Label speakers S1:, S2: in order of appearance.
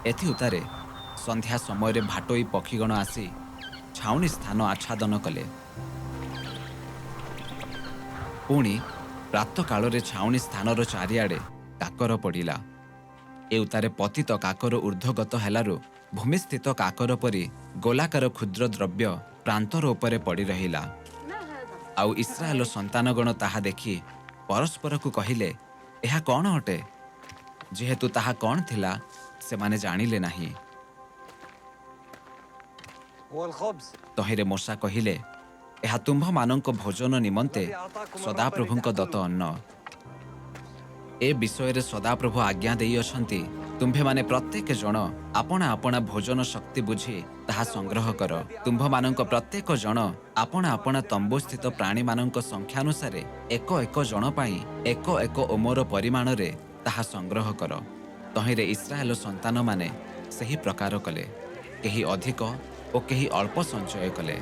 S1: ଏଥିଉତ୍ତାରେ ସନ୍ଧ୍ୟା ସମୟରେ ଭାଟୋଇ ପକ୍ଷୀଗଣ ଆସି ଛାଉଣି ସ୍ଥାନ ଆଚ୍ଛାଦନ କଲେ। ପୁଣି ପ୍ରାତଃକାଳରେ ଛାଉଣି ସ୍ଥାନର ଚାରିଆଡ଼େ କାକର ପଡ଼ିଲା। ଏ ଉତ୍ତାରେ ପତିତ କାକର ଊର୍ଦ୍ଧ୍ୱଗତ ହେଲାରୁ ଭୂମିସ୍ଥିତ କାକର ପରି ଗୋଲାକାର କ୍ଷୁଦ୍ର ଦ୍ରବ୍ୟ ପ୍ରାନ୍ତର ଉପରେ ପଡ଼ି ରହିଲା। ଆଉ ଇସ୍ରାଏଲ ସନ୍ତାନଗଣ ତାହା ଦେଖି ପରସ୍ପରକୁ କହିଲେ, ଏହା କ'ଣ ଅଟେ? ଯେହେତୁ ତାହା କ'ଣ ଥିଲା, ସେମାନେ ଜାଣିଲେ ନାହିଁ।
S2: والخبز
S1: ତହିଁରେ ମୋଶା କହିଲେ, ଏହା ତୁମ୍ଭମାନଙ୍କ ଭୋଜନ ନିମନ୍ତେ ସଦାପ୍ରଭୁଙ୍କ ଦତ୍ତ ଅନ୍ନ। ଏ ବିଷୟରେ ସଦାପ୍ରଭୁ ଆଜ୍ଞା ଦେଇଅଛନ୍ତି, ତୁମ୍ଭେମାନେ ପ୍ରତ୍ୟେକ ଜଣ ଆପଣା ଆପଣା ଭୋଜନ ଶକ୍ତି ବୁଝି ତାହା ସଂଗ୍ରହ କର। ତୁମ୍ଭମାନଙ୍କ ପ୍ରତ୍ୟେକ ଜଣ ଆପଣା ଆପଣା ତମ୍ବୁସ୍ଥିତ ପ୍ରାଣୀମାନଙ୍କ ସଂଖ୍ୟାନୁସାରେ ଏକ ଏକ ଜଣ ପାଇଁ ଏକ ଏକ ଓମର ପରିମାଣରେ ତାହା ସଂଗ୍ରହ କର। ତହିଁରେ ଇସ୍ରାଏଲ ସନ୍ତାନମାନେ ସେହି ପ୍ରକାର କଲେ। କେହି ଅଧିକ ଓ କେହି ଅଳ୍ପ ସଞ୍ଚୟ କଲେ।